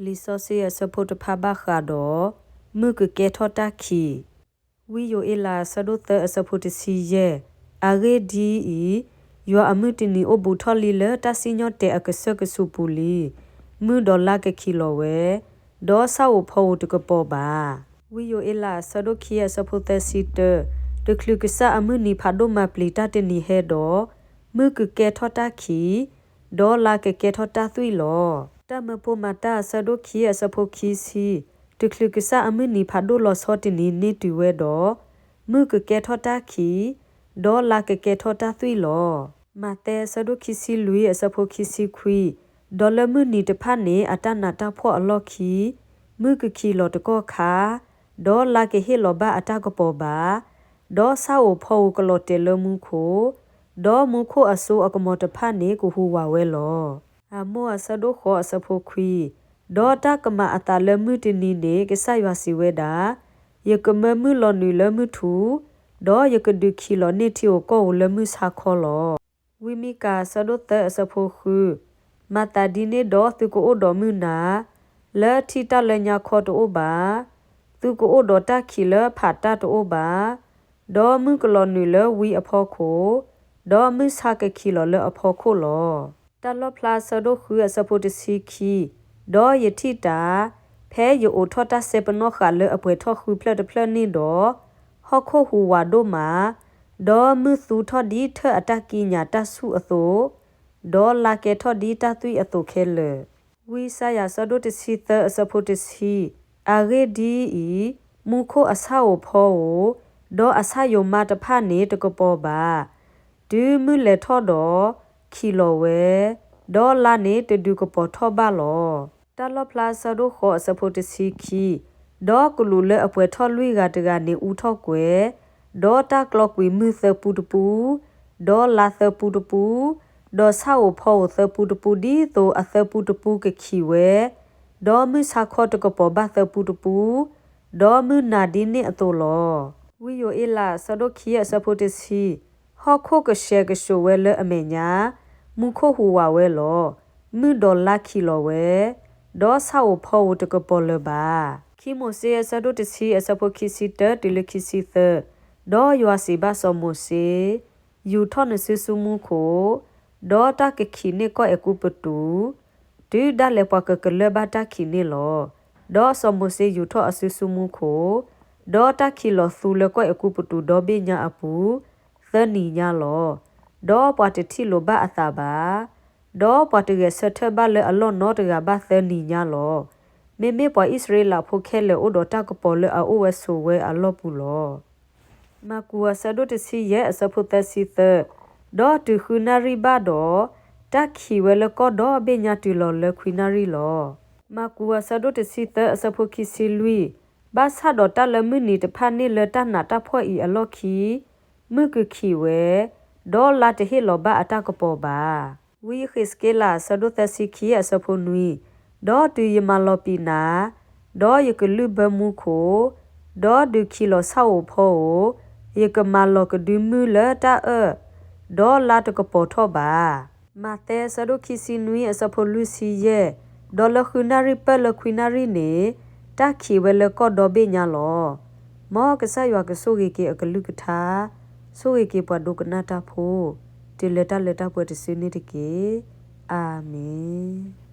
လံာ်စီဆှံအဆၢဖိတဖၣ်ဘၣ်ဃးဒီး မုၢ်ကကဲထီၣ်တၢ်ခံး, ဝံယိၤအ့လးအဆၢဒိၣ်သၢအဆၢဖိတဆံယဲၢ်, အဂ့ၢ်ဒ်အံၤ, ယွၤအမုၢ်တနံၤအိၣ်ဘူးထီၣ်လံလၢတၢ်စံၣ်ညီၣ်တဲာ်အကစၢၢ်ကဆူးပူၤလံ, မုၢ်ဒီးလါကခံးလီၤဝဲ, ဒီးဆၣ်ဧိၤဖီဧိၤတကပီၤဘၣ်. ဝံယိၤအ့လးအဆၢဒိၣ်ခံအဆၢဖိသၢဆံတၢ, တချုးကစၢ်အမုၢ်နံၤဖးဒိၣ်မၤပျံၤတၢ်တနံၤဟဲဒီး, မုၢ်ကကဲထီၣ်တၢ်ခံး, ဒီးလါကကဲထီၣ်တၢ်သွံၣ်လီၤ. တၢ်မၢဖိမၤတၢ်အဆၢဒိၣ်ခံအဆၢဖိခံဆံ, တချုးကစၢ်အမုၢ်နံၤဖးဒိၣ်လီၤဆီတနံၤန့ၢ်တုၤဝဲဒီး, မုၢ်ကကဲထီၣ်တၢ်ခံး, ဒီးလါကကဲထီၣ်တၢ်သွံၣ်လီၤ. မးသဲအဆၢဒိၣ်ခံဆံလွံၢ်အဆၢဖိခံဆံခွံ, ဒီးလၢမုၢ်နံၤတဖၣ်န့ၣ်အတၢ်နးတၢ်ဖှီၣ်အလီၢ်ခံ, မုၢ်ကခံးလီၤတကီၢ်ခါ, ဒီးလါကဟ့ၣ်လီၤဘၣ်အတၢ်ကပီၤဘၣ်, ဒီးဆၣ်ဧိၤဖီဧိၤကလီၤတဲာ်လၢမူခိၣ်, ဒီးမူခိၣ်အစိအကမီၤတဖၣ်န့ၣ်ကဟူးဝးဝဲလီၤ. အမိၢ်အဆၢဒိၣ်ဃိးအဆၢဖိခွံ, ဒီးတၢ်ကမၤအသးလၢမုၢ်တနံၤန့ၣ် ကစၢ်ယွၤစံးဝဲဒၣ်, ယကမၢမုၢ်လီၤနုာ်လၢမုၢ်ထူ, ဒီးယကဒုးခံးလီၤန့ၢ်ထံဧိၤကီၢ်ဧိၤလၢမုၢ်ဆါခီလီၤ. ဝံမံကၤအဆၢဒိၣ်သၢအဆၢဖိဃု, မၤသးဒ်န့ၣ်ဒီးသုကအိၣ်ဒီးမုၢ်နၤ, လၢထံၣ်တၢ်လၢညါခီတအိၣ်ဘၣ်, သုကအိၣ်ဒီးတၢ်ခံးလၢဖးတၢ်တအိၣ်ဘၣ်, ဒီးမုၢ်ကလီၤနုာ်လၢဝံအဖီခိၣ်, ဒီးမုၢ်ဆါကခံးလီၤလၢအဖီခိၣ်လီၤ. တၢ်လီၣ်ဖျါအဆၢဒိၣ်ဃုအဆၢဖိတဆံခံ, ဒီးယထံၣ်တၢ်, ဖဲယအိးထီၣ်တၢ်စဲပနီၣ်ဃာ်လၢအပှဲၤထီၣ်ဃုဖျၢၣ်တဖျၢၣ်န့ၣ်ဒီး, ဟီၣ်ခိၣ်ဟူးဝးဒိၣ်မး, ဒီးမုၢ်သူထီၣ်ဒ်ထၢၣ်အတၢ်ကံးညာ်တၢ်ဆူၣ်အသိး, ဒီးလါကဲထီၣ်ဒ်တၢ်သွံၣ်အသိးခဲလၢာ်. ဝံယၡါယၤအဆၢဒိၣ်တဆံသၢအဆၢဖိတဆံ, အဂ့ၢ်ဒ်အံၤ, မူခိၣ်အဆၣ်ဧိၤဖီဧိၤ, ဒီးအဆၣ်ယိၤမါတဖၣ်န့ၣ်တကပီၤဘၣ်. တုၤမုၢ်လဲၤထီၣ်ဒီး, ခံးလီၤဝဲ, ဒီးလါန့ၣ်တဒုးကပီၤထီၣ်ဘၣ်လီၤ. တၢ်လီၣ်ဖျါအဆၢဒိၣ်ဃိးအဆၢဖိတဆံခံ, ဒီးကလူးလၢအပှဲၤထီၣ်လွံၢ်ဂၤတဂၤန့ၣ်အူထီၣ်ကွဲၤ, ဒီးတၢ်ကျီကွံာ်မုၢ်သၢပူတပူ, ဒီးလါသၢပူတပူ, ဒီးဆၣ်ဧိၤဖီဧိၤသၢပူတပူ ဒ်သိးအသၢပူတပူကခံးဝဲ, ဒီးမုၢ်ဆါခီတကပီၤဘၣ်သၢပူတပူ, ဒီးမုၢ်နၤဒ်န့ၣ်အသိးလီၤ. ဝံယိၤအ့လးအဆၢဒိၣ်ခံအဆၢဖိတဆံ, ဟီၣ်ခိၣ်ကဆှဲကဆှိးဝဲလၢအမဲာ်ညါ, မူခိၣ်ဟူးဝးဝဲလီၤ. မုၢ်ဒီးလါခံးလီၤဝဲ, ဒီးဆၣ်ဧိၤဖီဧိၤတကပီၤလၢၤဘၣ်. ခံမိၤၡ့အဆၢဒိၣ်တဆံအဆၢဖိခံဆံတၢတုၤလၢခံဆံသၢ, ဒီးယွၤစံးဘၣ်စီၤမိၤၡ့, ယူာ်ထီၣ်နစုစုမူခိၣ်, ဒီးတၢ်ကခံးန့ၢ်ကီၢ်အဲၤကူပတူး, တုၤဒၣ်လဲာ်ပှၤကကလၢၢ်ဘၣ်တၢ်ခံးန့ၣ်လီၤ. ဒီးစီၤမိၤၡ့ယူာ်ထီၣ်အစုစုမူခိၣ်, ဒီးတၢ်ခံးလီၤသူလၢကီၢ်အဲၤကူပတူးဒီဘ့ၣ်ညါအပူၤ, သၢနံၤညါလီၤ. ဒီးပှၤတထံၣ်လိာ်ဘၣ်အသးဘၣ်. ဒီးပှၤတဂဲၤဆၢထၢၣ်ဘၣ်လၢအလီၢ်နီတဂၤဘၣ်သၢနံၤညါလီၤ. မ့မ့ၢ်ပှၤအံၣ်စရ့လးဖိခဲလၢာ်အိၣ်ဒီးတၢ်ကပီၤလၢအအိၣ်ဝဲဆိးဝဲအလီၢ်ပူၤလီၤ. မၢ်ကူးအဆၢဒိၣ်တဆံယဲၢ်အဆၢဖိသၢဆံသၢ, ဒီးတုၤဃုနၣ်ရံၣ်ဘၣ်ဒီး, တၢ်ခံးဝဲလၢကီၢ်ဒီဘ့ၣ်ညါတုၤလီၤလၢခွံနၣ်ရံၣ်လီၤ. မၢ်ကူးအဆၢဒိၣ်တဆံသၢအဆၢဖိခံဆံလွံၢ်, ဘၣ်ဆၣ်ဒီးတၢ်လၢမုၢ်နံၤတဖၣ်န့ၣ်လၢတၢ်နးတၢ်ဖှီၣ်အံၤအလီၢ်ခံ, မုၢ်ကခံးဝဲ, ဒီးလါတဟ့ၣ်လီၤဘၣ်အတၢ်ကပီၤဘၣ်. ဝံယဃ့းစက့လးအဆၢဒိၣ်သၢဆံခံအဆၢဖိနွံ, ဒီးတုၤယမၤလီၤပံာ်နၤ, ဒီးယကလုၢ်ဘၢမူခိၣ်, ဒီးဒုးခံးလီၤဆၣ်ဧိၤဖီဧိၤ, ယကမၤလီၤကဒုမုၢ်လၢတၢ်အၢၣ်, ဒီးလါတကပီၤထီၣ်ဘၣ်. မးသဲအဆၢဒိၣ်ခံဆံနွံအဆၢဖိလွံၢ်ဆံယဲၢ်, ဒီးလၢဃုနၣ်ရံၣ်ပၢၢ်လၢခွံနၣ်ရံၣ်န့ၣ်, တၢ်ခံးဝဲလၢကီၢ်ဒီဘ့ၣ်ညါလီၤ. မ်ကစၢ်ယွၤကဆိၣ်ဂ့ၤက့ၤအကလုၢ်ကထါ, ဆိၣ်ဂ့ၤက့ၤပှၤဒိကနၣ်တၢ်ဖိ, တုၤလၢတၢ်လၢတၢ်ပှဲၤတစုန့ၣ်တက့ၢ်. အၤမ့ၣ်.